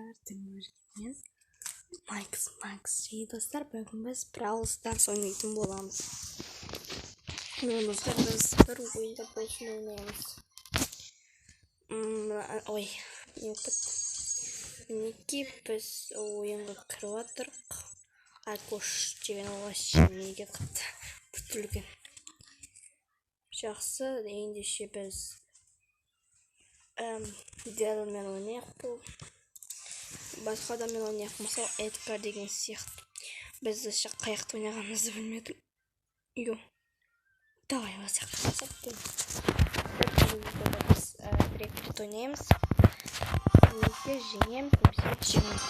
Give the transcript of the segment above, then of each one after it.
Мен Макс Макс және достар, бүгін біз Brawl Stars ойнайтын боламыз. Міне, достар, біз бір ойында болсын ойнаймыз. Ой, не болып кетті? Мінекей, біз ойынға кіріп жатырық. Айкош деген вообще неге қатты бүтілген. Жақсы, ендеше біз Дэрилмен ойнайық, бұл басқа адаммен ойнайық, мысалы, Эдгар деген сияқты. Біз вообще қай жақта ойнағанымызды білмедім. Йо, давай осы жаққа. Біз бір екі рет ойнаймыз, немесе жеңеміз, немесе жеңеміз.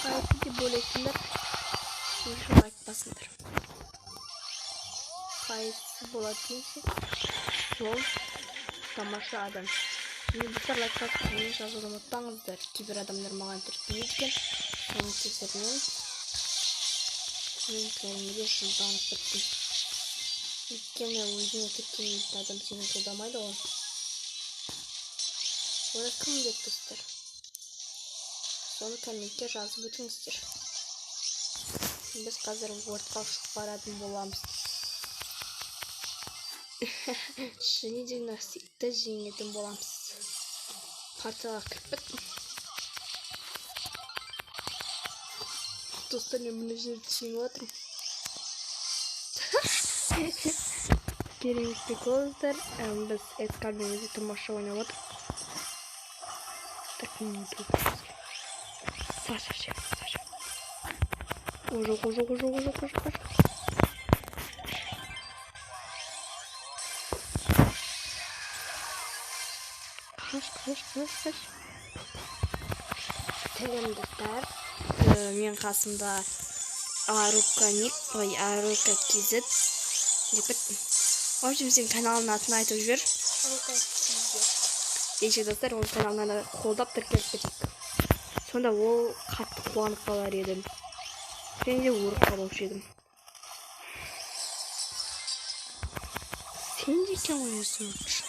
Қайсы деп ойлайсыңдар? Үшін лайк басыңдар. Қайсысы болады десе, сол тамаша адам. Және, достар, лайк басып, коммент жазуды ұмытпаңыздар. Кейбір адамдар маған тіркелмейді екен, соның кесірінен мен кәдімгідей жынданып кеттім. Өйткені өзіне тіркелмейтін адам сені қолдамайды ғой. Оны кім біледі, достар? Соны комментке жазып өтіңіздер. Біз қазір ортқа ұшып баратын боламыз және де навсегда жеңетін боламыз. Порталға кіріп кеттім, достар. Мен мына жерді жеңіп жатырмын. Керемет прикол, достар. Біз Эдгармен өте тамаша ойнап отырмық. Так, мен Саша ше, Саша. О, жоқ, о, жоқ, о, жоқ, о, жоқ, о, жоқ, о, жоқ. Қаш, қаш, қаш, қаш! Сәлем, достар! Мен қасымда Арука ник, ой, Арука kz деп кеттім. В общем, сен каналының атын айтып жібер. Арука kz. Ендеше, достар, оның каналына да қолдап, тіркеліп кетейік. Сонда ол қатты қуанып қалар еді және де өліп қалушы едім. Сен де екен ғой, Серж.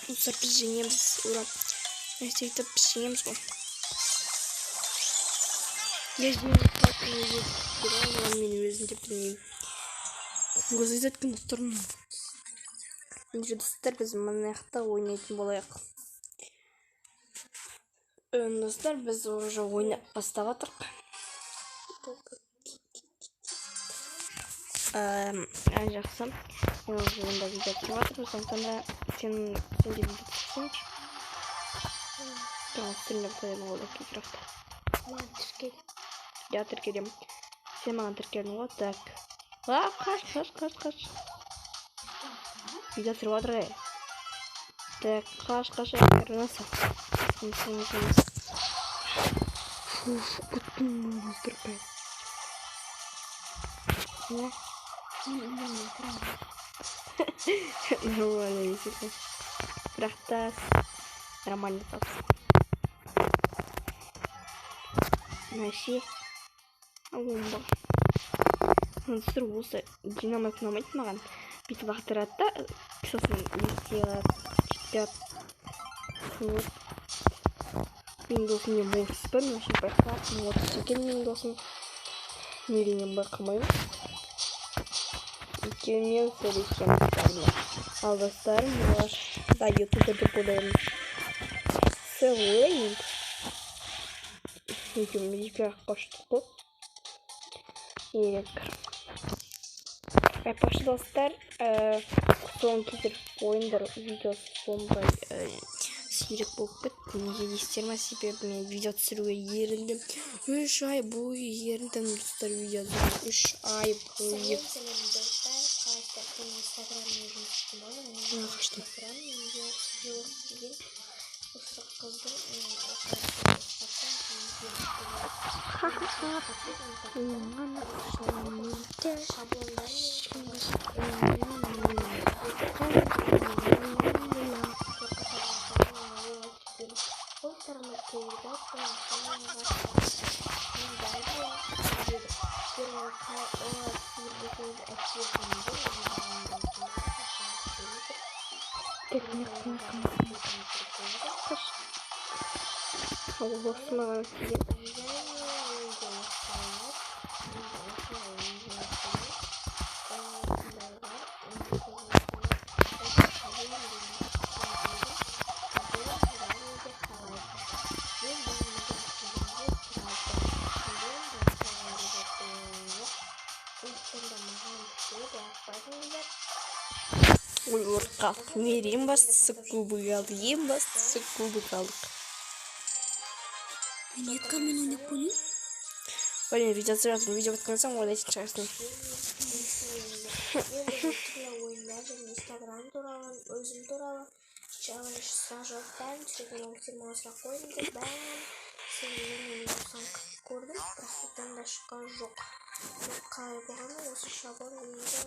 Достар, біз жеңеміз, ура! Сөйтіп біз жеңеміз ғой. Я жеңіп, мен өзім де білмеймін. Көз айтады екен, достар. Ендеше, достар, біз мына жақта ойнайтын болайық. Достар, біз уже ойнап бастап жатырық. Жақсы, мен уже онда видео түсіріп жатырмын, сондықтан да сен де видео түсірсеңші. Жаңа түсірмей қоямын ғой кейбір. Маған тіркел. Я тіркелемін. Сен маған тіркелдің ғой. Так, а, қаш, қаш, қаш, қаш! Видео түсіріп жатыр ей. Так, қаш, қаш! Шошып кеттім, достар. Не? Мен үндемей тұрамын. Нормально есепте, бірақ та нормально тапсың. Мәше, оңба, достар, осы динамит ұнамайды маған. Бүйтіп лақтырады да, сосын не істей алады, жетпей. Вот менің досым не, Мортис па? Мен вообще байқамаппын, Мортис екен менің досым. Неге мен байқамаймын? Өйткені мен сөйлесемін достарыммен. Ал достарым олар да ютубер деп ойлаймын. Сол ойлаймын енді. Екеуміз екі жаққа ұштық қой. Екі. Айтпақшы, достар, соңғы кездері ойындар видеосы сондай сирек болып кетті. Неге дейсіздер ма? Себебі мен видео түсіруге еріндім. 3 ай бойы еріндім, достар, видео түсіруге. 3 ай бойы. Сәлем, сәлем, достар! Қалайсыздар? Мен инстаграммен жұмыс істеймін. А, қаштым. Инстаграм жоқ деген осы қыздың. Шаблондар. Ол. Осы маған тиген. Ой, ұрып Мейір, ең бастысы кубок алдық, ең бастысы кубок алдық. Мен Эдгармен ойнап көрейін. Блин, видео түсіріп жатырмын, видео біткен соң ойлайтын шығарсың. Мен түрлі ойындар және Инстаграм туралы, өзім туралы челлендж, сұрақ бәрін түсірген. Ол кісілер маған сұрақ қойдыңдар, бәрін сендер осыны көрдім, бірақ одан да шыққан жоқ. Қалай болғаны осы шаблон менде.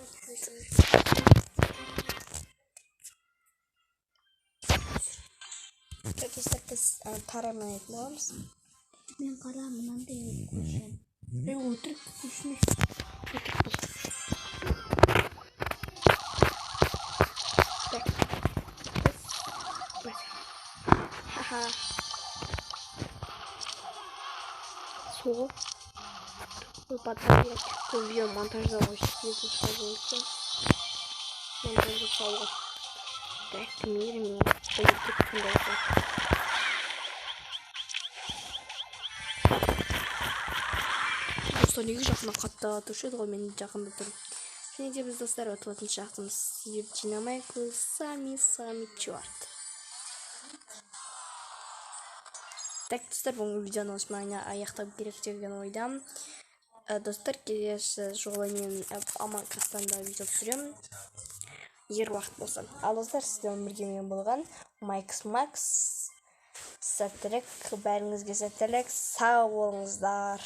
Достар, біз тарамен ойнайтын боламыз. Мен қара мынандай көшем. Ей, өтірік көшме. Өтірік бұл. Так. Біз. Ха-ха. Сол. Бұл батарея. Бұл видео монтаждауға жетеді. Монтажда салуға. Так, мейір мен өтірік қандай. Достар, неге жақында қатты атушы еді ғой, мен жақында тұрып. Және де біз, достар, ұтылатын сияқтымыз. Себебі Динамайк самый-самый черт. Так, достар, бүгінгі видеоны осымен аяқтау керек деген ойдамын. Достар, келесі жолы мен Аман Кастанда видео түсіремін, егер уақыт болса. Ал достар, сіздермен бірге мен болған Майкс Макс. Сәттілік, бәріңізге сәттілік, сау болыңыздар.